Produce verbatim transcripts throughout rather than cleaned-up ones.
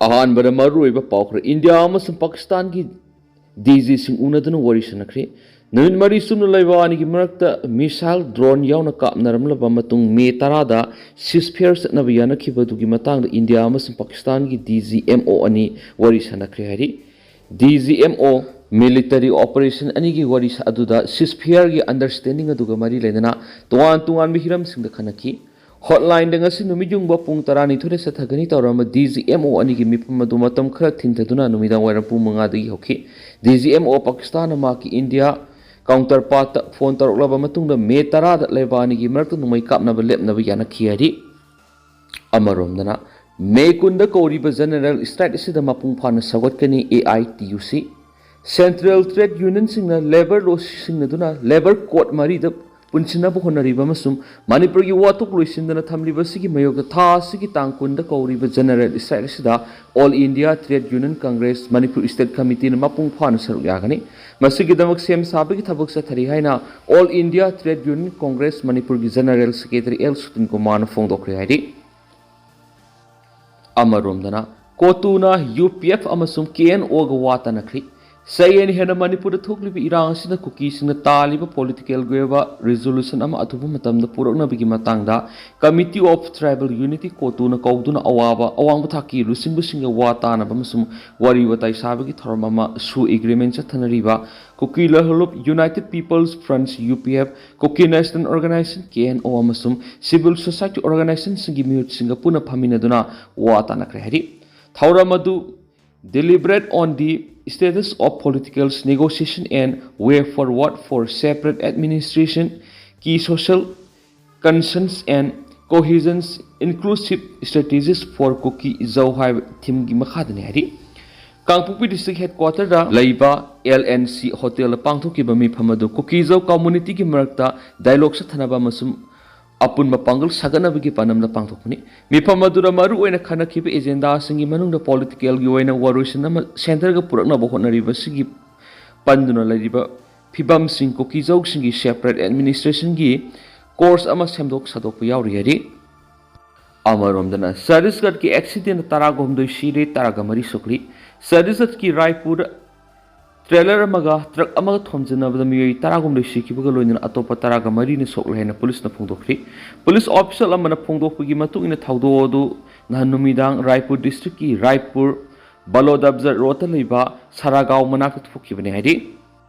ꯑꯍꯥꯟꯕꯗ ꯃꯔꯨꯑꯣꯏꯕ ꯄꯥꯎ ꯈꯔ꯫ ꯏꯟꯗꯤꯌꯥ ꯑꯃꯁꯨꯡ ꯄꯥꯀꯤꯁꯇꯥꯟꯒꯤ ꯗꯤ ꯖꯤꯁꯤꯡ ꯎꯅꯗꯨꯅ ꯋꯥꯔꯤ ꯁꯥꯟꯅꯈ꯭ꯔꯦ꯫ ꯅꯨꯃꯤꯠ ꯃꯔꯤ ꯆꯨꯞꯅ ꯂꯩꯕꯥꯛ ꯑꯅꯤꯒꯤ ꯃꯔꯛꯇ ꯃꯤꯁꯥꯏꯜ, ꯗ꯭ꯔꯣꯟ ꯌꯥꯎꯅ ꯀꯥꯞꯅꯔꯝꯂꯕ ꯃꯇꯨꯡ, ꯃꯦ ꯇꯔꯥꯗ ꯁꯤꯁꯐꯤꯌꯔ ꯆꯠꯅꯕ ꯌꯥꯅꯈꯤꯕ ꯑꯗꯨꯒꯤ ꯃꯇꯥꯡꯗ ꯏꯟꯗꯤꯌꯥ ꯑꯃꯁꯨꯡ ꯄꯥꯀꯤꯁꯇꯥꯟꯒꯤ ꯗꯤ ꯖꯤ ꯑꯦꯝ ꯑꯣ ꯑꯅꯤ ꯋꯥꯔꯤ ꯁꯥꯟꯅꯈ꯭ꯔꯦ ꯍꯥꯏꯔꯤ꯫ D G M O military operation ꯑꯅꯤꯒꯤ ꯋꯥꯔꯤ ꯁꯥ-, ꯑꯗꯨꯗ ꯁꯤꯁꯐꯤꯌꯔꯒꯤ ꯑꯟꯗꯔꯁ꯭ꯇꯦꯟꯗꯤꯡ ꯑꯗꯨꯒ ꯃꯔꯤ ꯂꯩꯅꯅ ꯇꯣꯉꯥꯟ ꯇꯣꯉꯥꯟꯕ ꯍꯤꯔꯝꯁꯤꯡꯗ ꯈꯟꯅꯈꯤ꯫ ꯍꯣꯠꯂꯥꯏꯟꯗ ꯉꯁꯤ ꯅꯨꯃꯤꯠ ꯌꯨꯡꯕ ꯄꯨꯡ ꯇꯔꯥꯅꯤꯊꯣꯏꯗ ꯆꯠꯊꯒꯅꯤ ꯇꯧꯔꯝꯕ ꯗꯤ ꯖꯤ ꯑꯦꯝ ꯑꯣ ꯑꯅꯤꯒꯤ ꯃꯤꯐꯝ ꯑꯗꯨ ꯃꯇꯝ ꯈꯔ ꯊꯤꯟꯊꯗꯨꯅ ꯅꯨꯃꯤꯗꯥꯡ ꯋꯥꯏꯔꯝ ꯄꯨꯡ ꯃꯉꯥꯗꯒꯤ ꯍꯧꯈꯤ꯫ ꯗꯤ ꯖꯤ ꯑꯦꯝ ꯑꯣ ꯄꯥꯀꯤꯁꯇꯥꯟꯅ ꯃꯍꯥꯛꯀꯤ ꯏꯟꯗꯤꯌꯥ ꯀꯥꯎꯟꯇꯔꯄꯥꯔꯠꯇ ꯐꯣꯟ ꯇꯧꯔꯛꯂꯕ ꯃꯇꯨꯡꯗ ꯃꯦ ꯇꯔꯥꯗ ꯂꯩꯕꯥꯛ ꯑꯅꯤꯒꯤ ꯃꯔꯛꯇ ꯅꯣꯡꯃꯩ ꯀꯥꯞꯅꯕ ꯂꯦꯞꯅꯕ ꯌꯥꯅꯈꯤ ꯍꯥꯏꯔꯤ꯫ ꯑꯃꯔꯣꯝꯗꯅ, ꯃꯦ ꯀꯨꯟꯗ ꯀꯧꯔꯤꯕ ꯖꯦꯅꯔꯦꯜ ꯁ꯭ꯇ꯭ꯔꯥꯏꯛ ꯑꯁꯤꯗ ꯃꯄꯨꯡ ꯐꯥꯅ ꯁꯧꯒꯠꯀꯅꯤ ꯑꯦ ꯑꯥꯏ ꯇꯤ ꯌꯨ ꯁꯤ꯫ ꯁꯦꯟꯇ꯭ꯔꯦꯜ ꯇ꯭ꯔꯦꯗ ꯌꯨꯅꯤꯌꯟꯁꯤꯡꯅ ꯂꯦꯕꯔ ꯂꯣ ꯁꯤꯖꯤꯟꯅꯗꯨꯅ ꯂꯦꯕꯔ ꯀꯣꯗ ꯃꯔꯤꯗ ꯄꯨꯟꯁꯤꯟꯅꯕ ꯍꯣꯠꯅꯔꯤꯕ ꯑꯃꯁꯨꯡ ꯃꯅꯤꯄꯨꯔꯒꯤ ꯋꯥꯊꯣꯛ ꯂꯣꯏꯁꯤꯟꯗꯅ ꯊꯝꯂꯤꯕ ꯑꯁꯤꯒꯤ ꯃꯥꯌꯣꯛꯇ ꯊꯥ ꯑꯁꯤꯒꯤ ꯇꯥꯡ ꯀꯨꯟꯗ ꯀꯧꯔꯤꯕ ꯖꯦꯅꯔꯦꯜ ꯁ꯭ꯇ꯭ꯔꯥꯏꯛ ꯑꯁꯤꯗ all India trade union congress Manipur state ꯀꯃꯤꯇꯤꯅ ꯃꯄꯨꯡ ꯐꯥꯅ ꯁꯔꯨꯛ ꯌꯥꯒꯅꯤ꯫ ꯃꯁꯤꯒꯤꯗꯃꯛ ꯁꯦꯝ ꯁꯥꯕꯒꯤ ꯊꯕꯛ ꯆꯠꯊꯔꯤ ꯍꯥꯏꯅ all India trade union congress ꯃꯅꯤꯄꯨꯔꯒꯤ ꯖꯦꯅꯔꯦꯜ ꯁꯦꯀ꯭ꯔꯦꯇꯔꯤ ꯑꯦꯜ ꯁꯨꯇꯤꯟ ꯀꯨꯃꯥꯔꯅ ꯐꯣꯡꯗꯣꯛꯈ꯭ꯔꯦ ꯍꯥꯏꯔꯤ꯫ ꯑꯃꯔꯣꯝꯗꯅ, ꯀꯣꯇꯨꯅ ꯌꯨ ꯄꯤ ꯑꯦꯐ ꯑꯃꯁꯨꯡ ꯀꯦ ꯑꯦꯟ ꯑꯣꯒ ꯋꯥ ꯇꯥꯅꯈ꯭ꯔꯤ꯫ ꯆꯌꯦꯠ ꯍꯦꯟꯅ ꯃꯅꯤꯄꯨꯔꯗ ꯊꯣꯛꯂꯤꯕ ꯏꯔꯥꯡ ꯑꯁꯤꯗ ꯀꯨꯀꯤꯁꯤꯡꯅ ꯇꯥꯜꯂꯤꯕ ꯄꯣꯂꯤꯇꯤꯀꯦꯜꯒꯤ ꯑꯣꯏꯕ ꯔꯤꯖꯣꯂꯨꯁꯟ ꯑꯃ ꯑꯊꯨꯕ ꯃꯇꯝꯗ ꯄꯨꯔꯛꯅꯕꯒꯤ ꯃꯇꯥꯡꯗ ꯀꯃꯤꯇꯤ ꯑꯣꯐ ꯇ꯭ꯔꯥꯏꯕꯦꯜ ꯌꯨꯅꯤꯇꯤ, ꯀꯣꯇꯨꯅ ꯀꯧꯗꯨꯅ ꯑꯋꯥꯕ ꯑꯋꯥꯡꯕ ꯊꯥꯛꯀꯤ ꯂꯨꯆꯤꯡꯕꯁꯤꯡꯒ ꯋꯥ ꯇꯥꯅꯕ ꯑꯃꯁꯨꯡ ꯋꯥꯔꯤ ꯋꯥꯇꯥꯏ ꯁꯥꯕꯒꯤ ꯊꯧꯔꯝ ꯑꯃ ꯁꯨ ꯑꯦꯒ꯭ꯔꯤꯃꯦꯟ ꯆꯠꯊꯅꯔꯤꯕ ꯀꯨꯀꯤ ꯂꯍꯨꯂꯨꯞ, united people's front, U P F, Kuki national organisation, K N O, ꯑꯃꯁꯨꯡ ꯁꯤꯚꯤꯜ ꯁꯣꯁꯥꯏꯇꯤ ꯑꯣꯔꯒꯅꯥꯏꯖꯦꯁꯟꯁꯤꯡꯒꯤ ꯃꯤꯍꯨꯠꯁꯤꯡꯒ ꯄꯨꯟꯅ ꯐꯝꯃꯤꯟꯅꯗꯨꯅ ꯋꯥ ꯇꯥꯅꯈ꯭ꯔꯦ ꯍꯥꯏꯔꯤ꯫ ꯊꯧꯔꯝ ꯑꯗꯨ Deliberate on the Status of Political Negotiation and Way Forward for Separate Administration, Key Social Concerns and Cohesion, Inclusive Strategies for Kuki-Zo ꯍꯥꯏꯕ ꯊꯤꯝꯒꯤ ꯃꯈꯥꯗꯅꯤ ꯍꯥꯏꯔꯤ꯫ ꯀꯥꯡꯄꯣꯛꯄꯤ district ꯍꯦꯗꯀ꯭ꯋꯥꯇꯔꯗ ꯂꯩꯕ L N C ꯍꯣꯇꯦꯜꯗ ꯄꯥꯡꯊꯣꯛꯈꯤꯕ ꯃꯤꯐꯝ ꯑꯗꯨ ꯀꯨꯀꯤ-ꯖꯧ ꯀꯝꯃꯨꯅꯤꯇꯤꯒꯤ ꯃꯔꯛꯇ ꯗꯥꯏꯂꯣꯒ ꯆꯠꯊꯅꯕ ꯑꯃꯁꯨꯡ ꯑꯄꯨꯟꯕ ꯄꯥꯡꯒꯜ ꯁꯥꯒꯠꯅꯕꯒꯤ ꯄꯥꯟꯗꯝꯗ ꯄꯥꯡꯊꯣꯛꯄꯅꯤ꯫ ꯃꯤꯐꯝ ꯑꯗꯨꯗ ꯃꯔꯨꯑꯣꯏꯅ ꯈꯟꯅꯈꯤꯕ ꯑꯦꯖꯦꯟꯗꯥꯁꯤꯡꯒꯤ ꯃꯅꯨꯡꯗ ꯄꯣꯂꯤꯇꯤꯀꯦꯜꯒꯤ ꯑꯣꯏꯅ ꯋꯥꯔꯣꯏꯁꯤꯟ ꯑꯃ ꯁꯦꯟꯇꯔꯒ ꯄꯨꯔꯛꯅꯕ ꯍꯣꯠꯅꯔꯤꯕꯁꯤꯒꯤ ꯄꯟꯗꯨꯅ ꯂꯩꯔꯤꯕ ꯐꯤꯕꯝꯁꯤꯡ, ꯀꯨꯀꯤ-ꯖꯧꯁꯤꯡꯒꯤ ꯁꯦꯄꯔꯦꯠ ꯑꯦꯗꯃꯤꯅꯤꯁꯇ꯭ꯔꯦꯁꯟꯒꯤ ꯀꯣꯔꯁ ꯑꯃ ꯁꯦꯝꯗꯣꯛ ꯁꯥꯗꯣꯛꯄ ꯌꯥꯎꯔꯤ ꯍꯥꯏꯔꯤ꯫ ꯑꯃꯔꯣꯝꯗꯅ ꯆꯇꯤꯁꯒꯔꯒꯤ ꯑꯦꯛꯁꯤꯗꯦꯟ ꯇꯔꯥꯒ ꯍꯨꯝꯗꯣꯏ ꯁꯤꯔꯦ, ꯇꯔꯥꯒ ꯃꯔꯤ ꯁꯣꯛꯂꯤ꯫ ꯆꯇꯤꯁꯒꯔꯒꯤ ꯔꯥꯏꯄꯨꯔꯗ ꯇ꯭ꯔꯦꯂꯔ ꯑꯃꯒ ꯇ꯭ꯔꯛ ꯑꯃꯒ ꯊꯣꯝꯖꯤꯟꯅꯕꯗ ꯃꯤꯑꯣꯏ ꯇꯔꯥꯍꯨꯝꯗꯣꯏ ꯁꯤꯈꯤꯕꯒ ꯂꯣꯏꯅꯅ ꯑꯇꯣꯞꯄ ꯇꯔꯥꯒ ꯃꯔꯤꯅ ꯁꯣꯛꯂꯦ ꯍꯥꯏꯅ ꯄꯨꯂꯤꯁꯅ ꯐꯣꯡꯗꯣꯛꯈ꯭ꯔꯤ꯫ ꯄꯨꯂꯤꯁ ꯑꯣꯐꯤꯁꯤꯌꯦꯜ ꯑꯃꯅ ꯐꯣꯡꯗꯣꯛꯄꯒꯤ ꯃꯇꯨꯡ ꯏꯟꯅ, ꯊꯧꯗꯣꯛ ꯑꯗꯨ ꯅꯍꯥꯟ ꯅꯨꯃꯤꯗꯥꯡ ꯔꯥꯏꯄꯨꯔ ꯗꯤꯁꯇ꯭ꯔꯤꯛꯀꯤ ꯔꯥꯏꯄꯨꯔ ꯕꯂꯣꯗꯥꯕꯖꯥꯔ ꯔꯣꯗꯇ ꯂꯩꯕ ꯁꯥꯔꯥꯒꯥꯎ ꯃꯅꯥꯛꯇ ꯊꯣꯛꯈꯤꯕꯅꯤ ꯍꯥꯏꯔꯤ꯫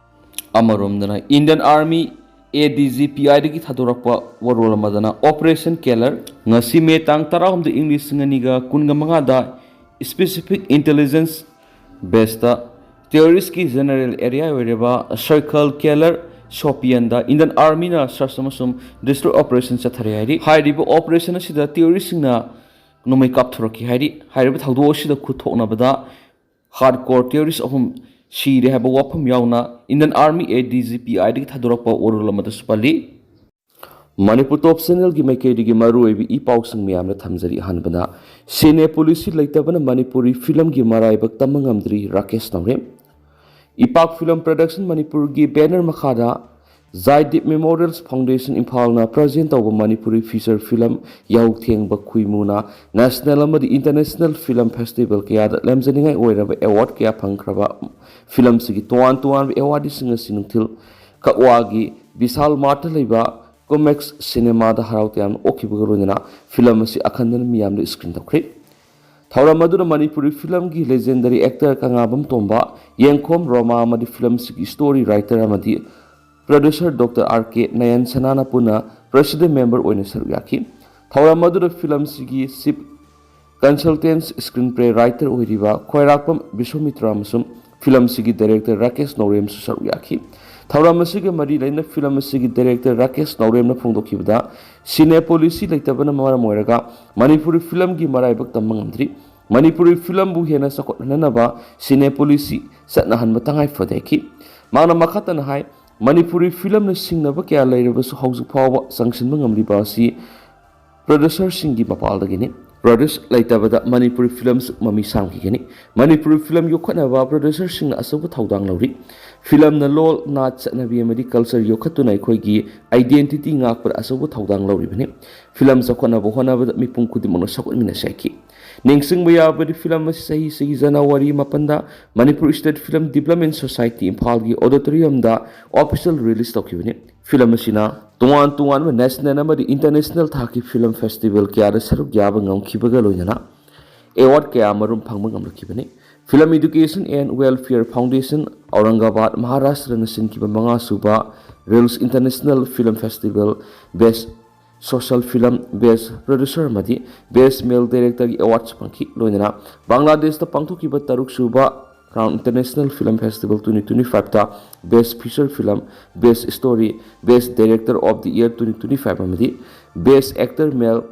ꯑꯃꯔꯣꯝꯗꯅ Indian Army A D G P I ꯗꯒꯤ ꯊꯥꯗꯣꯔꯛꯄ ꯋꯥꯔꯣꯜ ꯑꯃꯗꯅ Operation Keller, ꯉꯁꯤ ꯃꯦ ꯇꯥꯡ ꯇꯔꯥꯍꯨꯝꯗꯣꯏ, ꯏꯪ ꯂꯤꯁꯤꯡ ꯑꯅꯤꯒ ꯀꯨꯟꯒ ꯃꯉꯥꯗ specific intelligence base ꯇ terrorist ꯀꯤ general area ꯑꯣꯏꯔꯤꯕ ꯁꯔꯀꯜ ꯀꯦꯂꯔ ꯁꯣꯄꯤꯌꯟꯗ Indian Army ꯅ search ꯑꯃꯁꯨꯡ destroy operation ꯆꯠꯊꯔꯦ ꯍꯥꯏꯔꯤ꯫ ꯍꯥꯏꯔꯤꯕ operation ꯑꯁꯤꯗ terrorist ꯁꯤꯡꯅ ꯅꯣꯡꯃꯩ ꯀꯥꯞꯊꯣꯔꯛꯈꯤ ꯍꯥꯏꯔꯤ꯫ ꯍꯥꯏꯔꯤꯕ ꯊꯧꯗꯣꯛ ꯑꯁꯤꯗ ꯈꯨꯠ ꯊꯣꯛꯅꯕꯗ hardcore terrorist ꯑꯍꯨꯝ ꯁꯤꯔꯦ ꯍꯥꯏꯕ ꯋꯥꯐꯝ ꯌꯥꯎꯅ Indian Army A D G P I ꯗꯒꯤ ꯊꯥꯗꯣꯔꯛꯄ ꯋꯥꯔꯣꯜ ꯑꯃꯗꯁꯨ ꯄꯜꯂꯤ꯫ ꯃꯅꯤꯄꯨꯔ ꯇꯣꯞ ꯆꯦꯅꯦꯜꯒꯤ ꯃꯥꯏꯀꯩꯗꯒꯤ ꯃꯔꯨꯑꯣꯏꯕ ꯏ ꯄꯥꯎꯁꯤꯡ ꯃꯌꯥꯝꯅ ꯊꯝꯖꯔꯤ꯫ ꯑꯍꯥꯟꯕꯗ, ꯁꯤꯅꯦ ꯄꯣꯂꯤꯁꯤ ꯂꯩꯇꯕꯅ ꯃꯅꯤꯄꯨꯔꯤ ꯐꯤꯂꯝꯒꯤ ꯃꯔꯥꯏꯕꯛ ꯇꯝꯕ ꯉꯝꯗ꯭ꯔꯤ, ꯔꯥꯀꯦꯁ ꯅꯥꯎꯔꯦꯝ꯫ ꯏꯄꯥꯛ ꯐꯤꯂꯝ ꯄ꯭ꯔꯗꯛꯁꯟ ꯃꯅꯤꯄꯨꯔꯒꯤ ꯕꯦꯅꯔ ꯃꯈꯥꯗ ꯖꯥꯏꯗꯤꯞ ꯃꯦꯃꯣꯔꯤꯌꯦꯜꯁ ꯐꯥꯎꯟꯗꯦꯁꯟ ꯏꯝꯐꯥꯜꯅ ꯄ꯭ꯔꯖꯦꯟ ꯇꯧꯕ ꯃꯅꯤꯄꯨꯔꯤ ꯐꯤꯆꯔ ꯐꯤꯂꯝ ꯌꯥꯍꯧꯊꯦꯡꯕ ꯈꯨꯏꯃꯨꯅ ꯅꯦꯁꯅꯦꯜ ꯑꯃꯗꯤ ꯏꯟꯇꯔꯅꯦꯁꯅꯦꯜ ꯐꯤꯂꯝ ꯐꯦꯁꯇꯤꯚꯦꯜ ꯀꯌꯥꯗ ꯂꯝꯖꯅꯤꯡꯉꯥꯏ ꯑꯣꯏꯔꯕ ꯑꯦꯋꯥꯔꯗ ꯀꯌꯥ ꯐꯪꯈ꯭ꯔꯕ ꯐꯤꯂꯝꯁꯤꯒꯤ ꯇꯣꯉꯥꯟ ꯇꯣꯉꯥꯟꯕ ꯑꯦꯋꯥꯔꯗꯁꯤꯡ ꯑꯁꯤ ꯅꯨꯡꯊꯤꯜ ꯀꯛꯋꯥꯒꯤ ꯕꯤꯁꯥꯜ ꯃꯥꯔꯠꯇ ꯂꯩꯕ ꯀꯣꯃꯦꯛꯁ ꯁꯤꯅꯦꯃꯥꯗ ꯍꯔꯥꯎ ꯇꯌꯥꯝꯅ ꯑꯣꯛꯈꯤꯕꯒ ꯂꯣꯏꯅꯅ ꯐꯤꯂꯝ ꯑꯁꯤ ꯑꯈꯟꯅꯅ ꯃꯤꯌꯥꯝꯗ ꯁ꯭ꯀ꯭ꯔꯤꯟ ꯇꯧꯈ꯭ꯔꯦ꯫ ꯊꯧꯔꯝ ꯑꯗꯨꯗ ꯃꯅꯤꯄꯨꯔꯤ ꯐꯤꯂꯝꯒꯤ ꯂꯦꯖꯦꯟꯗꯔꯤ ꯑꯦꯛꯇꯔ ꯀꯪꯂꯥꯕꯝ ꯇꯣꯝꯕ, ꯌꯦꯡꯈꯣꯝ ꯔꯣꯃꯥ ꯑꯃꯗꯤ ꯐꯤꯂꯝ ꯑꯁꯤꯒꯤ ꯁ꯭ꯇꯣꯔꯤ ꯔꯥꯏꯇꯔ ꯑꯃꯗꯤ ꯄ꯭ꯔꯣꯗ꯭ꯌꯨꯁꯔ ꯗꯣꯛꯇꯔ ꯑꯥꯔ ꯀꯦ ꯅꯌꯟ ꯁꯅꯥꯅ ꯄꯨꯟꯅ ꯄ꯭ꯔꯦꯁꯤꯗꯦꯟ ꯃꯦꯝꯕꯔ ꯑꯣꯏꯅ ꯁꯔꯨꯛ ꯌꯥꯈꯤ꯫ ꯊꯧꯔꯝ ꯑꯗꯨꯗ ꯐꯤꯂꯝ ꯑꯁꯤꯒꯤ ꯆꯤꯐ ꯀꯟꯁꯜꯇꯦꯟꯠ ꯁ꯭ꯀ꯭ꯔꯤꯟ ꯄ꯭ꯂꯦ ꯔꯥꯏꯇꯔ ꯑꯣꯏꯔꯤꯕ ꯈ꯭ꯋꯥꯏꯔꯥꯛꯄꯝ ꯕꯤꯁ꯭ꯋꯥꯃꯤꯇ꯭ꯔ ꯑꯃꯁꯨꯡ ꯐꯤꯂꯝ ꯑꯁꯤꯒꯤ ꯗꯥꯏꯔꯦꯛꯇꯔ ꯔꯥꯀꯦꯁ ꯅꯧꯔꯦꯝꯁꯨ ꯁꯔꯨꯛ ꯌꯥꯈꯤ꯫ ꯊꯧꯔꯝ ꯑꯁꯤꯒ ꯃꯔꯤ ꯂꯩꯅꯅ ꯐꯤꯂꯝ ꯑꯁꯤꯒꯤ ꯗꯥꯏꯔꯦꯛꯇꯔ ꯔꯥꯀꯦꯁ ꯅꯧꯔꯦꯝꯅ ꯐꯣꯡꯗꯣꯛꯈꯤꯕꯗ, ꯁꯤꯅꯦ ꯄꯣꯂꯤꯁꯤ ꯂꯩꯇꯕꯅ ꯃꯔꯝ ꯑꯣꯏꯔꯒ ꯃꯅꯤꯄꯨꯔꯤ ꯐꯤꯂꯝꯒꯤ ꯃꯔꯥꯏꯕꯛ ꯇꯝꯕ ꯉꯝꯗ꯭ꯔꯤ꯫ ꯃꯅꯤꯄꯨꯔꯤ ꯐꯤꯂꯝꯕꯨ ꯍꯦꯟꯅ ꯆꯥꯎꯈꯠꯍꯟꯅꯕ ꯁꯤꯅꯦ ꯄꯣꯂꯤꯁꯤ ꯆꯠꯅꯍꯟꯕ ꯇꯉꯥꯏ ꯐꯗꯦ ꯍꯥꯏꯈꯤ꯫ ꯃꯍꯥꯛꯅ ꯃꯈꯥ ꯇꯥꯅ ꯍꯥꯏ, ꯃꯅꯤꯄꯨꯔꯤ ꯐꯤꯂꯝꯅ ꯁꯤꯡꯅꯕ ꯀꯌꯥ ꯂꯩꯔꯕꯁꯨ ꯍꯧꯖꯤꯛ ꯐꯥꯎꯕ ꯆꯪꯁꯤꯟꯕ ꯉꯝꯂꯤꯕ ꯑꯁꯤ ꯄ꯭ꯔꯣꯗ꯭ꯌꯨꯁꯔꯁꯤꯡꯒꯤ ꯃꯄꯥꯜꯗꯒꯤꯅꯤ꯫ ꯄ꯭ꯔꯣꯗ꯭ꯌꯨꯁ ꯂꯩꯇꯕꯗ ꯃꯅꯤꯄꯨꯔꯤ ꯐꯤꯂꯝꯁꯨ ꯃꯃꯤ ꯁꯥꯝꯈꯤꯒꯅꯤ꯫ ꯃꯅꯤꯄꯨꯔꯤ ꯐꯤꯂꯝ ꯌꯣꯛꯈꯠꯅꯕ ꯄ꯭ꯔꯣꯗ꯭ꯌꯨꯁꯔꯁꯤꯡꯅ ꯑꯆꯧꯕ ꯊꯧꯗꯥꯡ ꯂꯧꯔꯤ꯫ ꯐꯤꯂꯝꯅ ꯂꯣꯜ, ꯅꯥꯠ, ꯆꯠꯅꯕꯤ ꯑꯃꯗꯤ ꯀꯜꯆꯔ ꯌꯣꯛꯈꯠꯇꯨꯅ ꯑꯩꯈꯣꯏꯒꯤ ꯑꯥꯏꯗꯦꯟꯇꯤꯇꯤ ꯉꯥꯛꯄꯗ ꯑꯆꯧꯕ ꯊꯧꯗꯥꯡ ꯂꯧꯔꯤꯕꯅꯤ꯫ ꯐꯤꯂꯝ ꯆꯥꯎꯈꯠꯅꯕ ꯍꯣꯠꯅꯕꯗ ꯃꯤꯄꯨꯝ ꯈꯨꯗꯤꯡꯃꯛꯅ ꯁꯛꯑꯣꯠꯃꯤꯟꯅꯁꯤ ꯍꯥꯏꯈꯤ꯫ ꯅꯤꯡꯁꯤꯡꯕ ꯌꯥꯕꯗꯤ, ꯐꯤꯂꯝ ꯑꯁꯤ ꯆꯍꯤꯁꯤꯒꯤ ꯖꯅꯋꯥꯔꯤ ꯃꯥꯄꯟꯗ Manipur state film development society ꯏꯝꯐꯥꯜꯒꯤ ꯑꯣꯗꯤꯇꯣꯔꯤꯌꯝꯗ ꯑꯣꯐꯤꯁꯤꯌꯦꯜ ꯔꯤꯂꯤꯁ ꯇꯧꯈꯤꯕꯅꯤ꯫ ꯐꯤꯂꯝ ꯑꯁꯤꯅ ꯇꯣꯉꯥꯟ ꯇꯣꯉꯥꯟꯕ ꯅꯦꯁꯅꯦꯜ ꯑꯃꯗꯤ ꯏꯟꯇꯔꯅꯦꯁꯅꯦꯜ ꯊꯥꯛꯀꯤ ꯐꯤꯂꯝ ꯐꯦꯁꯇꯤꯚꯦꯜ ꯀꯌꯥꯗ ꯁꯔꯨꯛ ꯌꯥꯕ ꯉꯝꯈꯤꯕꯒ ꯂꯣꯏꯅꯅ ꯑꯦꯋꯥꯔꯗ ꯀꯌꯥ ꯑꯃꯔꯣꯝ ꯐꯪꯕ ꯉꯝꯂꯛꯈꯤꯕꯅꯤ꯫ Film Education and Welfare Foundation, Aurangabad, ꯃꯍꯥꯔꯥꯁꯇ꯭ꯔꯅ ꯁꯤꯟꯈꯤꯕ ꯃꯉꯥꯁꯨꯕ reels international film festival best social film, best producer ꯑꯃꯗꯤ ꯕꯦꯁ ꯃꯦꯜ ꯗꯥꯏꯔꯦꯛꯇꯔꯒꯤ ꯑꯦꯋꯥꯔꯗꯁꯨ ꯐꯪꯈꯤ꯫ ꯂꯣꯏꯅꯅ ꯕꯪꯒ꯭ꯂꯥꯗꯦꯁꯇ ꯄꯥꯡꯊꯣꯛꯈꯤꯕ ꯇꯔꯨꯛꯁꯨꯕ Crown International Film Festival twenty twenty five ꯇ Best Feature Film, Best Story, Best Director of the Year twenty twenty five ꯑꯃꯗꯤ Best Actor Male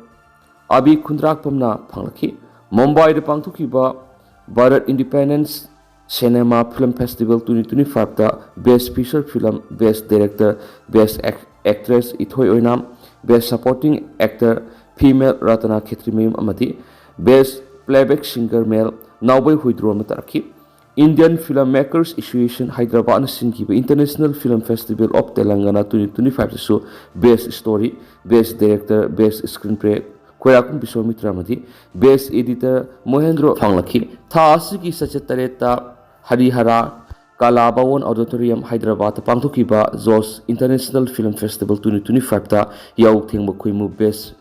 ꯑꯕꯤ ꯈꯨꯟꯗ꯭ꯔꯥꯛꯄꯝꯅ ꯐꯪꯂꯛꯈꯤ꯫ ꯃꯨꯝꯕꯥꯏꯗ ꯄꯥꯡꯊꯣꯛꯈꯤꯕ Bharat independence cinema film festival twenty twenty five ꯇ Best Feature Film, Best Director, Best Actress ꯏꯊꯣꯏ ꯑꯣꯏꯅꯥꯝ, Best Supporting Actor Female ꯔꯇꯅꯥ ꯈꯦꯇ꯭ꯔꯤꯃꯌꯨꯝ ꯑꯃꯗꯤ Best Playback Singer Male ꯅꯥꯎꯕꯩ ꯍꯨꯏꯗ꯭ꯔꯣꯝꯅ ꯇꯥꯔꯛꯈꯤ꯫ Indian Film Makers Association ꯍꯥꯏꯗ꯭ꯔꯕꯥꯗꯅ ꯁꯤꯟꯈꯤꯕ International Film Festival of Telangana twenty twenty five ꯇꯁꯨ Best Story, Best Director, Best Screenplay ꯈꯣꯏꯔꯥꯛꯄꯝ ꯕꯤꯁ꯭ꯋꯥꯃꯤꯇ꯭ꯔ ꯑꯃꯗꯤ Best Editor ꯃꯣꯍꯦꯟꯗ꯭ꯔꯣ ꯐꯪꯂꯛꯈꯤ꯫ ꯊꯥ ꯑꯁꯤꯒꯤ ꯆꯩꯆꯠ ꯇꯔꯦꯠꯇ Harihara Kala Bhawan auditorium ꯍꯥꯏꯗ꯭ꯔꯕꯥꯗꯇ ꯄꯥꯡꯊꯣꯛꯈꯤꯕ José International Film Festival twenty twenty five ꯇ ꯌꯥꯍꯧ ꯊꯦꯡꯕ ꯈꯣꯏꯃꯨ Best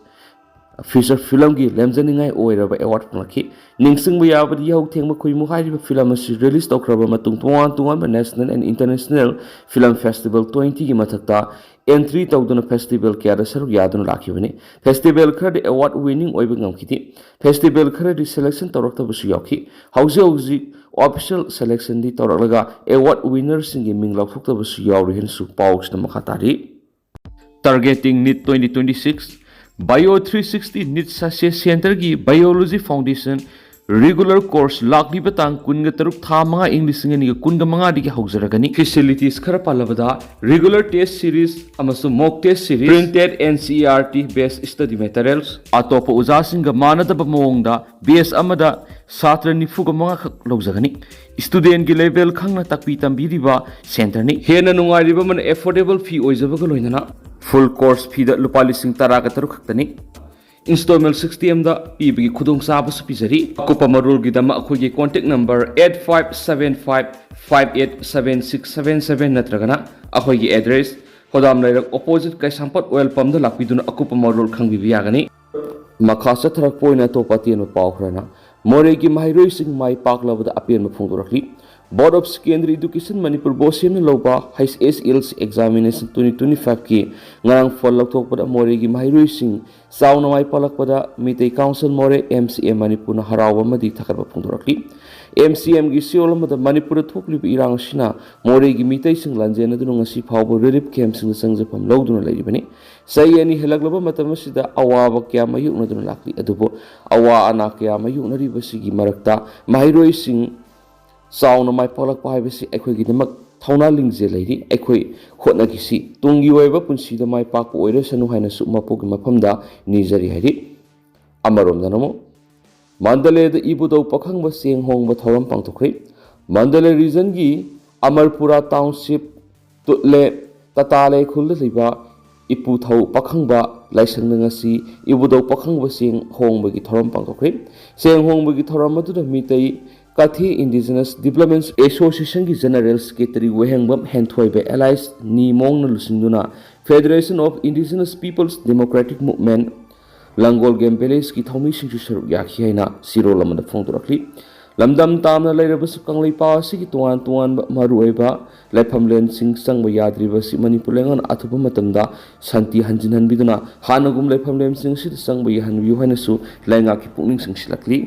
Feature Filmꯒꯤ ꯂꯦꯝꯖꯅꯤꯡꯉꯥꯏ ꯑꯣꯏꯔꯕ ꯑꯦꯋꯥꯔꯗ ꯐꯪꯂꯛꯈꯤ꯫ ꯅꯤꯡꯁꯤꯡꯕ ꯌꯥꯕꯗꯤ, ꯌꯥꯍꯧ ꯊꯦꯡꯕ ꯈꯣꯏꯃꯨ ꯍꯥꯏꯔꯤꯕ ꯐꯤꯂꯝ ꯑꯁꯤ ꯔꯤꯂꯤꯁ ꯇꯧꯈ꯭ꯔꯕ ꯃꯇꯨꯡ ꯇꯣꯉꯥꯟ ꯇꯣꯉꯥꯟꯕ National and International Film Festival twenty ꯒꯤ ꯃꯊꯛꯇ ꯑꯦꯟꯇ꯭ꯔꯤ ꯇꯧꯗꯨꯅ ꯐꯦꯁꯇꯤꯚꯦꯜ ꯀꯌꯥꯗ ꯁꯔꯨꯛ ꯌꯥꯗꯨꯅ ꯂꯥꯛꯈꯤꯕꯅꯤ꯫ ꯐꯦꯁꯇꯤꯚꯦꯜ ꯈꯔꯗꯤ ꯑꯦꯋꯥꯔꯗ ꯋꯤꯅꯤꯡ ꯑꯣꯏꯕ ꯉꯝꯈꯤꯗꯦ꯫ ꯐꯦꯁꯇꯤꯚꯦꯜ ꯈꯔꯗꯤ ꯁꯦꯂꯦꯛꯁꯟ ꯇꯧꯔꯛꯇꯕꯁꯨ ꯌꯥꯎꯈꯤ꯫ ꯍꯧꯖꯤꯛ ꯍꯧꯖꯤꯛ ꯑꯣꯐꯤꯁꯤꯌꯦꯜ ꯁꯦꯂꯦꯛꯁꯟꯗꯤ ꯇꯧꯔꯛꯂꯒ ꯑꯦꯋꯥꯔꯗ ꯋꯤꯅꯔꯁꯤꯡꯒꯤ ꯃꯤꯡ ꯂꯥꯎꯊꯣꯛꯇꯕꯁꯨ ꯌꯥꯎꯔꯤ ꯍꯥꯏꯅꯁꯨ ꯄꯥꯎꯁꯤꯗ ꯃꯈꯥ ꯇꯥꯔꯤ꯫ Targeting NEET twenty twenty six, Bio three sixty NEET Success Centreꯒꯤ Biology Foundation regular course ꯂꯥꯛꯂꯤꯕ ꯇꯥꯡ ꯀꯨꯟꯒ ꯇꯔꯨꯛ ꯊꯥ ꯃꯉꯥ ꯏꯪ ꯂꯤꯁꯤꯡ ꯑꯅꯤꯒ ꯀꯨꯟꯒ ꯃꯉꯥꯗꯒꯤ ꯍꯧꯖꯔꯒꯅꯤ꯫ Facilities ꯈꯔ ꯄꯜꯂꯕꯗ, regular test series ꯑꯃꯁꯨꯡ mock test series, printed NCERT based study materials, ꯑꯇꯣꯞꯄ ꯑꯣꯖꯥꯁꯤꯡꯒ ꯃꯥꯟꯅꯗꯕ ꯃꯑꯣꯡꯗ batch ꯑꯃꯗ ꯁꯥꯇ꯭ꯔ ꯅꯤꯐꯨꯒ ꯃꯉꯥ ꯈꯛ ꯂꯧꯖꯒꯅꯤ꯫ Studentꯀꯤ level ꯈꯪꯅ ꯇꯥꯛꯄꯤ ꯇꯝꯕꯤꯔꯤꯕ centreꯅꯤ꯫ ꯍꯦꯟꯅ ꯅꯨꯡꯉꯥꯏꯔꯤꯕ ꯑꯃꯅ affordable fee ꯑꯣꯏꯖꯕꯒ ꯂꯣꯏꯅꯅ full course feeꯗ ꯂꯨꯄꯥ ꯂꯤꯁꯤꯡ ꯇꯔꯥꯒ ꯇꯔꯨꯛ ꯈꯛꯇꯅꯤ꯫ Installment sixty Mꯗ ꯄꯤꯕꯒꯤ ꯈꯨꯗꯣꯡꯆꯥꯕꯁꯨ ꯄꯤꯖꯔꯤ꯫ ꯑꯀꯨꯞꯄ ꯃꯔꯣꯜꯒꯤꯗꯃꯛ ꯑꯩꯈꯣꯏꯒꯤ contact number eight five seven five five eight seven six seven seven ꯅꯠꯇ꯭ꯔꯒꯅ ꯑꯩꯈꯣꯏꯒꯤ address ꯍꯣꯗꯥꯝ ꯂꯩꯔꯛ opposite ꯀꯩꯁꯥꯝꯄꯥꯠ oil pumpꯗ ꯂꯥꯛꯄꯤꯗꯨꯅ ꯑꯀꯨꯞꯄ ꯃꯔꯣꯜ ꯈꯪꯕꯤꯕ ꯌꯥꯒꯅꯤ꯫ ꯃꯈꯥ ꯆꯠꯊꯔꯛꯄ ꯑꯣꯏꯅ ꯑꯇꯣꯞꯄ ꯑꯇꯦꯟꯕ ꯄꯥꯎ ꯈꯔꯅ, ꯃꯣꯔꯦꯒꯤ ꯃꯍꯩꯔꯣꯏꯁꯤꯡ ꯃꯥꯏ ꯄꯥꯛꯂꯕꯗ ꯑꯄꯦꯟꯕ ꯐꯣꯡꯗꯣꯔꯛꯂꯤ꯫ Board of Secondary Education Manipur ꯕꯣꯁꯦꯝꯅ ꯂꯧꯕ H S L C examination twenty twenty fiveꯀꯤ ꯉꯔꯥꯡ ꯐꯜ ꯂꯧꯊꯣꯛꯄꯗ ꯃꯣꯔꯦꯒꯤ ꯃꯍꯩꯔꯣꯏꯁꯤꯡ ꯆꯥꯎꯅ ꯃꯥꯏ ꯄꯥꯛꯂꯛꯄꯗ ꯃꯤꯇꯩ ꯀꯥꯎꯟꯁꯤꯜ ꯃꯣꯔꯦ, M C M ꯃꯅꯤꯄꯨꯔꯅ ꯍꯔꯥꯎꯕ ꯑꯃꯗꯤ ꯊꯥꯒꯠꯄ ꯐꯣꯡꯗꯣꯔꯛꯂꯤ꯫ M C Mꯒꯤ ꯁꯤꯑꯣꯜ ꯑꯃꯗ ꯃꯅꯤꯄꯨꯔꯗ ꯊꯣꯛꯂꯤꯕ ꯏꯔꯥꯡ ꯑꯁꯤꯅ ꯃꯣꯔꯦꯒꯤ ꯃꯤꯇꯩꯁꯤꯡ ꯂꯥꯟꯖꯦꯟꯅꯗꯨꯅ ꯉꯁꯤ ꯐꯥꯎꯕ relief campꯁꯤꯡꯗ ꯆꯪꯖꯐꯝ ꯂꯧꯗꯨꯅ ꯂꯩꯔꯤꯕꯅꯤ꯫ ꯆꯍꯤ ꯑꯅꯤ ꯍꯦꯜꯂꯛꯂꯕ ꯃꯇꯝ ꯑꯁꯤꯗ ꯑꯋꯥꯕ ꯀꯌꯥ ꯃꯥꯌꯣꯛꯅꯗꯨꯅ ꯂꯥꯛꯂꯤ꯫ ꯑꯗꯨꯕꯨ ꯑꯋꯥ ꯑꯅꯥ ꯀꯌꯥ ꯃꯥꯌꯣꯛꯅꯔꯤꯕꯁꯤꯒꯤ ꯃꯔꯛꯇ ꯃꯍꯩꯔꯣꯏꯁꯤꯡ ꯆꯥꯎꯅ ꯃꯥꯏ ꯄꯥꯛꯂꯛꯄ ꯍꯥꯏꯕꯁꯤ ꯑꯩꯈꯣꯏꯒꯤꯗꯃꯛ ꯊꯧꯅꯥ ꯂꯤꯡꯖꯦꯜ ꯂꯩꯔꯤ꯫ ꯑꯩꯈꯣꯏ ꯍꯣꯠꯅꯈꯤꯁꯤ꯫ ꯇꯨꯡꯒꯤ ꯑꯣꯏꯕ ꯄꯨꯟꯁꯤꯗ ꯃꯥꯏ ꯄꯥꯛꯄ ꯑꯣꯏꯔꯁꯅꯨ ꯍꯥꯏꯅꯁꯨ ꯃꯄꯨꯒꯤ ꯃꯐꯝꯗ ꯅꯤꯖꯔꯤ ꯍꯥꯏꯔꯤ꯫ ꯑꯃꯔꯣꯝꯗꯅ ꯑꯃꯨꯛ ꯃꯟꯗꯂꯦꯗ ꯏꯕꯨꯙꯧ ꯄꯥꯈꯪꯕ ꯆꯦꯡ ꯍꯣꯡꯕ ꯊꯧꯔꯝ ꯄꯥꯡꯊꯣꯛꯈ꯭ꯔꯦ꯫ ꯃꯟꯗꯂꯦ regionꯒꯤ ꯑꯃꯔꯄꯨꯔꯥ township ꯇꯨꯠꯂꯦ ꯇꯇꯥꯂꯦ ꯈꯨꯜꯗ ꯂꯩꯕ ꯏꯄꯨꯊꯧ ꯄꯥꯈꯪꯕ ꯂꯥꯏꯁꯪꯗ ꯉꯁꯤ ꯏꯕꯨꯙꯧ ꯄꯥꯈꯪꯕ ꯆꯦꯡ ꯍꯣꯡꯕꯒꯤ ꯊꯧꯔꯝ ꯄꯥꯡꯊꯣꯛꯈ꯭ꯔꯦ꯫ ꯆꯦꯡ ꯍꯣꯡꯕꯒꯤ ꯊꯧꯔꯝ ꯑꯗꯨꯗ Meitei ꯀꯥꯊꯤ Indigenous Development Associationꯒꯤ General Secretary ꯋꯥꯍꯦꯡꯕꯝ ꯍꯦꯟꯊꯣꯏꯕ alias ꯅꯤꯃꯣꯡꯅ ꯂꯨꯆꯤꯡꯗꯨꯅ Federation of Indigenous Peoples Democratic Movement ꯂꯪꯒꯣꯜꯒꯦꯝ villageꯀꯤ ꯊꯧꯃꯤꯁꯤꯡꯁꯨ ꯁꯔꯨꯛ ꯌꯥꯈꯤ ꯍꯥꯏꯅ ꯆꯦꯔꯣꯜ ꯑꯃꯗ ꯐꯣꯡꯗꯣꯔꯛꯂꯤ꯫ ꯂꯝꯗꯝ ꯇꯥꯝꯅ ꯂꯩꯔꯕꯁꯨ ꯀꯪꯂꯩꯄꯥꯛ ꯑꯁꯤꯒꯤ ꯇꯣꯉꯥꯟ ꯇꯣꯉꯥꯟꯕ ꯃꯔꯨꯑꯣꯏꯕ ꯂꯥꯏꯐꯝꯂꯦꯟꯁꯤꯡ ꯆꯪꯕ ꯌꯥꯗ꯭ꯔꯤꯕ ꯑꯁꯤ ꯃꯅꯤꯄꯨꯔ ꯂꯩꯉꯥꯛꯅ ꯑꯊꯨꯕ ꯃꯇꯝꯗ ꯁꯥꯟꯇꯤ ꯍꯟꯖꯤꯟꯍꯟꯕꯤꯗꯨꯅ ꯍꯥꯟꯅꯒꯨꯝ ꯂꯥꯏꯐꯝꯂꯦꯟꯁꯤꯡ ꯑꯁꯤꯗ ꯆꯪꯕ ꯌꯥꯍꯟꯕꯤꯌꯨ ꯍꯥꯏꯅꯁꯨ ꯂꯩꯉꯥꯛꯀꯤ ꯄꯨꯛꯅꯤꯡ ꯆꯤꯡꯁꯤꯜꯂꯛꯂꯤ꯫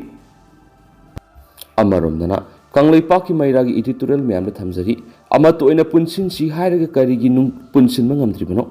ꯑꯃꯔꯣꯝꯗꯅ ꯀꯪꯂꯩꯄꯥꯛꯀꯤ ꯃꯩꯔꯥꯒꯤ editorial ꯃꯌꯥꯝꯗ ꯊꯝꯖꯔꯤ꯫ ꯑꯃꯠꯇ ꯑꯣꯏꯅ ꯄꯨꯟꯁꯤꯟꯁꯤ ꯍꯥꯏꯔꯒ ꯀꯔꯤꯒꯤ ꯅꯨꯡ-, ꯄꯨꯟꯁꯤꯟꯕ ꯉꯝꯗ꯭ꯔꯤꯕꯅꯣ?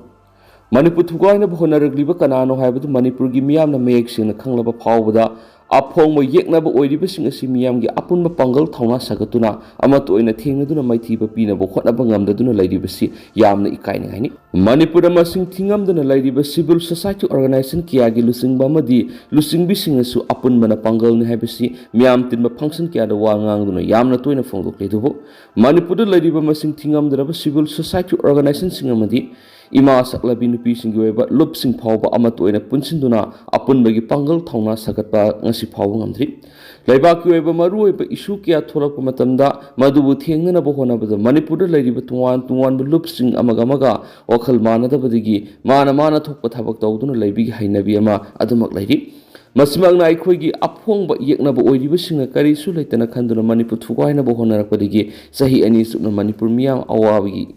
ꯃꯅꯤꯄꯨꯔ ꯊꯨꯒꯥꯏꯅꯕ ꯍꯣꯠꯅꯔꯛꯂꯤꯕ ꯀꯅꯥꯅꯣ ꯍꯥꯏꯕꯗꯨ ꯃꯅꯤꯄꯨꯔꯒꯤ ꯃꯤꯌꯥꯝꯅ ꯃꯌꯦꯛ ꯁꯦꯡꯅ ꯈꯪꯂꯕ ꯐꯥꯎꯕꯗ ꯑꯐꯣꯡꯕ ꯌꯦꯛꯅꯕ ꯑꯣꯏꯔꯤꯕꯁꯤꯡ ꯑꯁꯤ ꯃꯤꯌꯥꯝꯒꯤ ꯑꯄꯨꯟꯕ ꯄꯥꯡꯒꯜ ꯊꯧꯅꯥ ꯁꯥꯒꯠꯇꯨꯅ ꯑꯃꯠꯇ ꯑꯣꯏꯅ ꯊꯦꯡꯅꯗꯨꯅ ꯃꯥꯏꯊꯤꯕ ꯄꯤꯅꯕ ꯍꯣꯠꯅꯕ ꯉꯝꯗꯗꯨꯅ ꯂꯩꯔꯤꯕꯁꯤ ꯌꯥꯝꯅ ꯏꯀꯥꯏꯅꯤꯡꯉꯥꯏꯅꯤ꯫ ꯃꯅꯤꯄꯨꯔꯗ ꯃꯁꯤꯡ ꯊꯤꯉꯝꯗꯅ ꯂꯩꯔꯤꯕ civil society organization ꯀꯌꯥꯒꯤ ꯂꯨꯆꯤꯡꯕ ꯑꯃꯗꯤ ꯂꯨꯆꯤꯡꯕꯤꯁꯤꯡꯅꯁꯨ ꯑꯄꯨꯟꯕꯅ ꯄꯥꯡꯒꯜꯅꯤ ꯍꯥꯏꯕꯁꯤ ꯃꯤꯌꯥꯝ ꯇꯤꯟꯕ function ꯀꯌꯥꯗ ꯋꯥ ꯉꯥꯡꯗꯨꯅ ꯌꯥꯝꯅ ꯇꯣꯏꯅ ꯐꯣꯡꯗꯣꯛꯂꯤ꯫ ꯑꯗꯨꯕꯨ ꯃꯅꯤꯄꯨꯔꯗ ꯂꯩꯔꯤꯕ ꯃꯁꯤꯡ ꯊꯤꯉꯝꯗ꯭ꯔꯕ civil society organizationꯁꯤꯡ ꯑꯃꯗꯤ ꯏꯃꯥ ꯁꯛꯂꯕꯤ ꯅꯨꯄꯤꯁꯤꯡꯒꯤ ꯑꯣꯏꯕ ꯂꯨꯞꯁꯤꯡ ꯐꯥꯎꯕ ꯑꯃꯠꯇ ꯑꯣꯏꯅ ꯄꯨꯟꯁꯤꯟꯗꯨꯅ ꯑꯄꯨꯟꯕꯒꯤ ꯄꯥꯡꯒꯜ ꯊꯧꯅꯥ ꯁꯥꯒꯠꯄ ꯉꯁꯤ ꯐꯥꯎꯕ ꯉꯝꯗ꯭ꯔꯤ꯫ ꯂꯩꯕꯥꯛꯀꯤ ꯑꯣꯏꯕ ꯃꯔꯨꯑꯣꯏꯕ issue ꯀꯌꯥ ꯊꯣꯛꯂꯛꯄ ꯃꯇꯝꯗ ꯃꯗꯨꯕꯨ ꯊꯦꯡꯅꯅꯕ ꯍꯣꯠꯅꯕꯗ ꯃꯅꯤꯄꯨꯔꯗ ꯂꯩꯔꯤꯕ ꯇꯣꯉꯥꯟ ꯇꯣꯉꯥꯟꯕ ꯂꯨꯞꯁꯤꯡ ꯑꯃꯒ ꯑꯃꯒ ꯋꯥꯈꯜ ꯃꯥꯟꯅꯗꯕꯗꯒꯤ ꯃꯥꯅ ꯃꯥꯅ ꯊꯣꯛꯄ ꯊꯕꯛ ꯇꯧꯗꯨꯅ ꯂꯩꯕꯒꯤ ꯍꯩꯅꯕꯤ ꯑꯃ ꯑꯗꯨꯃꯛ ꯂꯩꯔꯤ꯫ ꯃꯁꯤꯃꯛꯅ ꯑꯩꯈꯣꯏꯒꯤ ꯑꯐꯣꯡꯕ ꯌꯦꯛꯅꯕ ꯑꯣꯏꯔꯤꯕꯁꯤꯡꯅ ꯀꯔꯤꯁꯨ ꯂꯩꯇꯅ ꯈꯟꯗꯨꯅ ꯃꯅꯤꯄꯨꯔ ꯊꯨꯒꯥꯏꯅꯕ ꯍꯣꯠꯅꯔꯛꯄꯗꯒꯤ ꯆꯍꯤ ꯑꯅꯤ ꯆꯨꯞꯅ ꯃꯅꯤꯄꯨꯔ ꯃꯤꯌꯥꯝ ꯑꯋꯥꯕꯒꯤ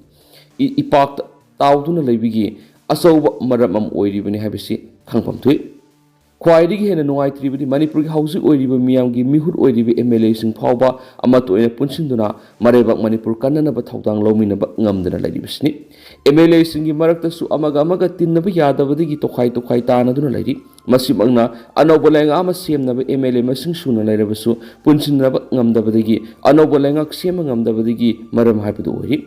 ꯏ-, ꯏꯄꯥꯛꯇ ꯇꯥꯎꯗꯨꯅ ꯂꯩꯕꯒꯤ ꯑꯆꯧꯕ ꯃꯔꯝ ꯑꯃ ꯑꯣꯏꯔꯤꯕꯅꯤ ꯍꯥꯏꯕꯁꯤ ꯈꯪꯐꯝ ꯊꯣꯛꯏ꯫ ꯈ꯭ꯋꯥꯏꯗꯒꯤ ꯍꯦꯟꯅ ꯅꯨꯡꯉꯥꯏꯇ꯭ꯔꯤꯕꯗꯤ ꯃꯅꯤꯄꯨꯔꯒꯤ ꯍꯧꯖꯤꯛ ꯑꯣꯏꯔꯤꯕ ꯃꯤꯌꯥꯝꯒꯤ ꯃꯤꯍꯨꯠ ꯑꯣꯏꯔꯤꯕ MLAꯁꯤꯡ ꯐꯥꯎꯕ ꯑꯃꯠꯇ ꯑꯣꯏꯅ ꯄꯨꯟꯁꯤꯟꯗꯨꯅ ꯃꯔꯩꯕꯥꯛ ꯃꯅꯤꯄꯨꯔ ꯀꯟꯅꯅꯕ ꯊꯧꯗꯥꯡ ꯂꯧꯃꯤꯟꯅꯕ ꯉꯝꯗꯅ ꯂꯩꯔꯤꯕꯁꯤꯅꯤ꯫ MLAꯁꯤꯡꯒꯤ ꯃꯔꯛꯇꯁꯨ ꯑꯃꯒ ꯑꯃꯒ ꯇꯤꯟꯅꯕ ꯌꯥꯗꯕꯗꯒꯤ ꯇꯣꯈꯥꯏ ꯇꯣꯈꯥꯏ ꯇꯥꯅꯗꯨꯅ ꯂꯩꯔꯤ꯫ ꯃꯁꯤꯃꯛꯅ ꯑꯅꯧꯕ ꯂꯩꯉꯥꯛ ꯑꯃ ꯁꯦꯝꯅꯕ MLA ꯃꯁꯤꯡ ꯁꯨꯅ ꯂꯩꯔꯕꯁꯨ ꯄꯨꯟꯁꯤꯟꯅꯕ ꯉꯝꯗꯕꯗꯒꯤ ꯑꯅꯧꯕ ꯂꯩꯉꯥꯛ ꯁꯦꯝꯕ ꯉꯝꯗꯕꯗꯒꯤ ꯃꯔꯝ ꯍꯥꯏꯕꯗꯨ ꯑꯣꯏꯔꯤ꯫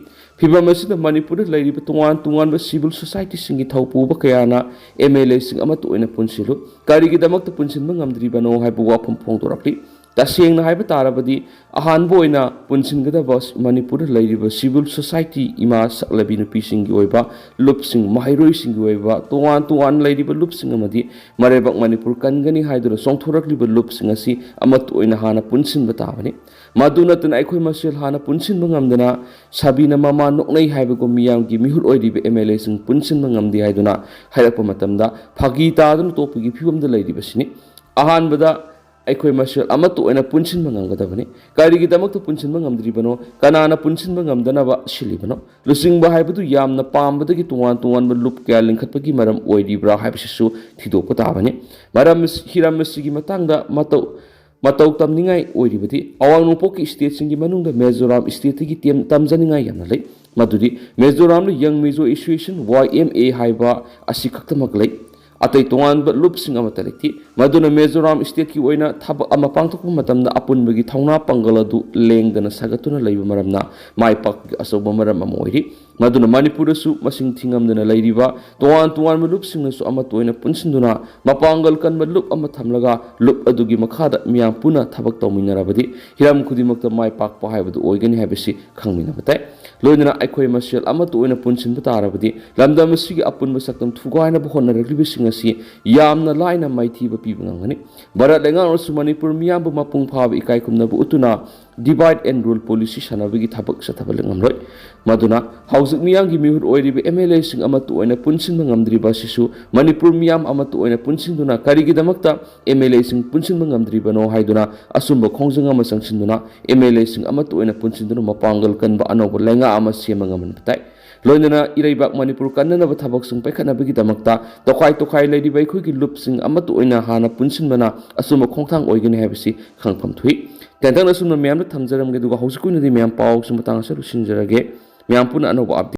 ꯐꯤꯚꯝ ꯑꯁꯤꯗ ꯃꯅꯤꯄꯨꯔꯗ ꯂꯩꯔꯤꯕ ꯇꯣꯉꯥꯟ ꯇꯣꯉꯥꯟꯕ civil societyꯁꯤꯡꯒꯤ ꯊꯧꯄꯨꯕ ꯀꯌꯥꯅ MLAꯁꯤꯡ ꯑꯃꯠꯇ ꯑꯣꯏꯅ ꯄꯨꯟꯁꯤꯜꯂꯨ, ꯀꯔꯤꯒꯤꯗꯃꯛꯇ ꯄꯨꯟꯁꯤꯟꯕ ꯉꯝꯗ꯭ꯔꯤꯕꯅꯣ ꯍꯥꯏꯕ ꯋꯥꯐꯝ ꯐꯣꯡꯗꯣꯔꯛꯂꯤ꯫ ꯇꯁꯦꯡꯅ ꯍꯥꯏꯕ ꯇꯥꯔꯕꯗꯤ ꯑꯍꯥꯟꯕ ꯑꯣꯏꯅ ꯄꯨꯟꯁꯤꯟꯒꯗꯕ ꯃꯅꯤꯄꯨꯔꯗ ꯂꯩꯔꯤꯕ civil society ꯏꯃꯥ ꯁꯛꯂꯕꯤ ꯅꯨꯄꯤꯁꯤꯡꯒꯤ ꯑꯣꯏꯕ ꯂꯨꯞꯁꯤꯡ, ꯃꯍꯩꯔꯣꯏꯁꯤꯡꯒꯤ ꯑꯣꯏꯕ ꯇꯣꯉꯥꯟ ꯇꯣꯉꯥꯟꯅ ꯂꯩꯔꯤꯕ ꯂꯨꯞꯁꯤꯡ ꯑꯃꯗꯤ ꯃꯔꯩꯕꯥꯛ ꯃꯅꯤꯄꯨꯔ ꯀꯟꯒꯅꯤ ꯍꯥꯏꯗꯨꯅ ꯆꯣꯡꯊꯣꯔꯛꯂꯤꯕ ꯂꯨꯞꯁꯤꯡ ꯑꯁꯤ ꯑꯃꯠꯇ ꯑꯣꯏꯅ ꯍꯥꯟꯅ ꯄꯨꯟꯁꯤꯟꯕ ꯇꯥꯕꯅꯤ꯫ ꯃꯗꯨ ꯅꯠꯇꯅ ꯑꯩꯈꯣꯏ ꯃꯁꯦꯜ ꯍꯥꯟꯅ ꯄꯨꯟꯁꯤꯟꯕ ꯉꯝꯗꯅ ꯁꯥꯕꯤꯅ ꯃꯃꯥ ꯅꯣꯛꯅꯩ ꯍꯥꯏꯕꯒꯨꯝ ꯃꯤꯌꯥꯝꯒꯤ ꯃꯤꯍꯨꯠ ꯑꯣꯏꯔꯤꯕ MLAꯁꯤꯡ ꯄꯨꯟꯁꯤꯟꯕ ꯉꯝꯗꯦ ꯍꯥꯏꯗꯨꯅ ꯍꯥꯏꯔꯛꯄ ꯃꯇꯝꯗ ꯐꯥꯒꯤ ꯇꯥꯗꯨꯅ ꯇꯣꯛꯄꯒꯤ ꯐꯤꯕꯝꯗ ꯂꯩꯔꯤꯕꯁꯤꯅꯤ꯫ ꯑꯍꯥꯟꯕꯗ ꯑꯩꯈꯣꯏ ꯃꯁꯦꯜ ꯑꯃꯠꯇ ꯑꯣꯏꯅ ꯄꯨꯟꯁꯤꯟꯕ ꯉꯝꯒꯗꯕꯅꯤ꯫ ꯀꯔꯤꯒꯤꯗꯃꯛꯇ ꯄꯨꯟꯁꯤꯟꯕ ꯉꯝꯗ꯭ꯔꯤꯕꯅꯣ? ꯀꯅꯥꯅ ꯄꯨꯟꯁꯤꯟꯕ ꯉꯝꯗꯅꯕ ꯁꯤꯜꯂꯤꯕꯅꯣ? ꯂꯨꯆꯤꯡꯕ ꯍꯥꯏꯕꯗꯨ ꯌꯥꯝꯅ ꯄꯥꯝꯕꯗꯒꯤ ꯇꯣꯉꯥꯟ ꯇꯣꯉꯥꯟꯕ ꯂꯨꯞ ꯀꯌꯥ ꯂꯤꯡꯈꯠꯄꯒꯤ ꯃꯔꯝ ꯑꯣꯏꯔꯤꯕ꯭ꯔꯥ ꯍꯥꯏꯕꯁꯤꯁꯨ ꯊꯤꯗꯣꯛꯄ ꯇꯥꯕꯅꯤ꯫ ꯃꯔꯝ ꯑꯁꯤ-, ꯍꯤꯔꯝ ꯑꯁꯤꯒꯤ ꯃꯇꯥꯡꯗ ꯃꯇꯧ, ꯃꯇꯧ ꯇꯝꯅꯤꯡꯉꯥꯏ ꯑꯣꯏꯔꯤꯕꯗꯤ ꯑꯋꯥꯡ ꯅꯣꯡꯄꯣꯛꯀꯤ stateꯁꯤꯡꯒꯤ ꯃꯅꯨꯡꯗ ꯃꯤꯖꯣꯔꯥꯝ stateꯇꯒꯤ ꯇꯦꯝ-, ꯇꯝꯖꯅꯤꯡꯉꯥꯏ ꯌꯥꯝꯅ ꯂꯩ꯫ ꯃꯗꯨꯗꯤ ꯃꯤꯖꯣꯔꯥꯝꯗ Young Mizo Association, YMA, ꯍꯥꯏꯕ ꯑꯁꯤ ꯈꯛꯇꯃꯛ ꯂꯩ꯫ ꯑꯇꯩ ꯇꯣꯉꯥꯟꯕ ꯂꯨꯞꯁꯤꯡ ꯑꯃꯠꯇ ꯂꯩꯇꯦ꯫ ꯃꯗꯨꯅ ꯃꯤꯖꯣꯔꯥꯝ ꯁ꯭ꯇꯦꯠꯀꯤ ꯑꯣꯏꯅ ꯊꯕꯛ ꯑꯃ ꯄꯥꯡꯊꯣꯛꯄ ꯃꯇꯝꯗ ꯑꯄꯨꯟꯕꯒꯤ ꯊꯧꯅꯥ ꯄꯥꯡꯒꯜ ꯑꯗꯨ ꯂꯦꯡꯗꯅ ꯁꯥꯒꯠꯇꯨꯅ ꯂꯩꯕ ꯃꯔꯝꯅ ꯃꯥꯏ ꯄꯥꯛꯄꯒꯤ ꯑꯆꯧꯕ ꯃꯔꯝ ꯑꯃ ꯑꯣꯏꯔꯤ꯫ ꯃꯗꯨꯅ ꯃꯅꯤꯄꯨꯔꯗꯁꯨ ꯃꯁꯤꯡ ꯊꯤꯉꯝꯗꯅ ꯂꯩꯔꯤꯕ ꯇꯣꯉꯥꯟ ꯇꯣꯉꯥꯟꯕ ꯂꯨꯞꯁꯤꯡꯅꯁꯨ ꯑꯃꯠꯇ ꯑꯣꯏꯅ ꯄꯨꯟꯁꯤꯟꯗꯨꯅ ꯃꯄꯥꯡꯒꯜ ꯀꯟꯕ ꯂꯨꯞ ꯑꯃ ꯊꯝꯂꯒ ꯂꯨꯞ ꯑꯗꯨꯒꯤ ꯃꯈꯥꯗ ꯃꯤꯌꯥꯝ ꯄꯨꯟꯅ ꯊꯕꯛ ꯇꯧꯃꯤꯟꯅꯔꯕꯗꯤ ꯍꯤꯔꯝ ꯈꯨꯗꯤꯡꯃꯛꯇ ꯃꯥꯏ ꯄꯥꯛꯄ ꯍꯥꯏꯕꯗꯨ ꯑꯣꯏꯒꯅꯤ ꯍꯥꯏꯕꯁꯤ ꯈꯪꯃꯤꯟꯅꯕ ꯇꯥꯏ꯫ ꯂꯣꯏꯅꯅ ꯑꯩꯈꯣꯏ ꯃꯁꯦꯜ ꯑꯃꯠꯇ ꯑꯣꯏꯅ ꯄꯨꯟꯁꯤꯟꯕ ꯇꯥꯔꯕꯗꯤ ꯂꯝꯗꯝ ꯑꯁꯤꯒꯤ ꯑꯄꯨꯟꯕ ꯁꯛꯇꯝ ꯊꯨꯒꯥꯏꯅꯕ ꯍꯣꯠꯅꯔꯛꯂꯤꯕꯁꯤꯡ ꯑꯁꯤ ꯌꯥꯝꯅ ꯂꯥꯏꯅ ꯃꯥꯏꯊꯤꯕ ꯄꯤꯕ ꯉꯝꯒꯅꯤ꯫ ꯚꯥꯔꯠ ꯂꯩꯉꯥꯛꯅꯁꯨ ꯃꯅꯤꯄꯨꯔ ꯃꯤꯌꯥꯝꯕꯨ ꯃꯄꯨꯡ ꯐꯥꯕ ꯏꯀꯥꯏ ꯈꯨꯝꯅꯕ ꯎꯠꯇꯨꯅ divide and rule policy ꯁꯥꯟꯅꯕꯒꯤ ꯊꯕꯛ ꯆꯠꯊꯕ ꯉꯝꯂꯣꯏ꯫ ꯃꯗꯨꯅ ꯍꯧꯖꯤꯛ ꯃꯤꯌꯥꯝꯒꯤ ꯃꯤꯍꯨꯠ ꯑꯣꯏꯔꯤꯕ MLAꯁꯤꯡ ꯑꯃꯠꯇ ꯑꯣꯏꯅ ꯄꯨꯟꯁꯤꯟꯕ ꯉꯝꯗ꯭ꯔꯤꯕ ꯑꯁꯤꯁꯨ ꯃꯅꯤꯄꯨꯔ ꯃꯤꯌꯥꯝ ꯑꯃꯠꯇ ꯑꯣꯏꯅ ꯄꯨꯟꯁꯤꯟꯗꯨꯅ ꯀꯔꯤꯒꯤꯗꯃꯛꯇ MLAꯁꯤꯡ ꯄꯨꯟꯁꯤꯟꯕ ꯉꯝꯗ꯭ꯔꯤꯕꯅꯣ ꯍꯥꯏꯗꯨꯅ ꯑꯆꯨꯝꯕ ꯈꯣꯡꯖꯪ ꯑꯃ ꯆꯪꯁꯤꯟꯗꯨꯅ MLAꯁꯤꯡ ꯑꯃꯠꯇ ꯑꯣꯏꯅ ꯄꯨꯟꯁꯤꯟꯗꯨꯅ ꯃꯄꯥꯡꯒꯜ ꯀꯟꯕ ꯑꯅꯧꯕ ꯂꯩꯉꯥꯛ ꯑꯃ ꯁꯦꯝꯕ ꯉꯝꯍꯟꯕ ꯇꯥꯏ꯫ ꯂꯣꯏꯅꯅ ꯏꯔꯩꯕꯥꯛ ꯃꯅꯤꯄꯨꯔ ꯀꯟꯅꯅꯕ ꯊꯕꯛꯁꯤꯡ ꯄꯥꯏꯈꯠꯅꯕꯒꯤꯗꯃꯛꯇ ꯇꯣꯈꯥꯏ ꯇꯣꯈꯥꯏ ꯂꯩꯔꯤꯕ ꯑꯩꯈꯣꯏꯒꯤ ꯂꯨꯞꯁꯤꯡ ꯑꯃꯠꯇ ꯑꯣꯏꯅ ꯍꯥꯟꯅ ꯄꯨꯟꯁꯤꯟꯕꯅ ꯑꯆꯨꯝꯕ ꯈꯣꯡꯊꯥꯡ ꯑꯣꯏꯒꯅꯤ ꯍꯥꯏꯕꯁꯤ ꯈꯪꯐꯝ ꯊꯣꯛꯏ꯫ ꯇꯦꯟꯇꯛꯅ ꯑꯁꯨꯝꯅ ꯃꯌꯥꯝꯗ ꯊꯝꯖꯔꯝꯒꯦ, ꯑꯗꯨꯒ ꯍꯧꯖꯤꯛꯀꯤ ꯑꯣꯏꯅꯗꯤ ꯃꯌꯥꯝ ꯄꯥꯎꯁꯤ ꯃꯇꯥꯡ ꯑꯁꯤꯗ ꯂꯣꯏꯁꯤꯟꯖꯔꯒꯦ꯫ ꯃꯌꯥꯝ ꯄꯨꯟꯅ ꯑꯅꯧꯕ update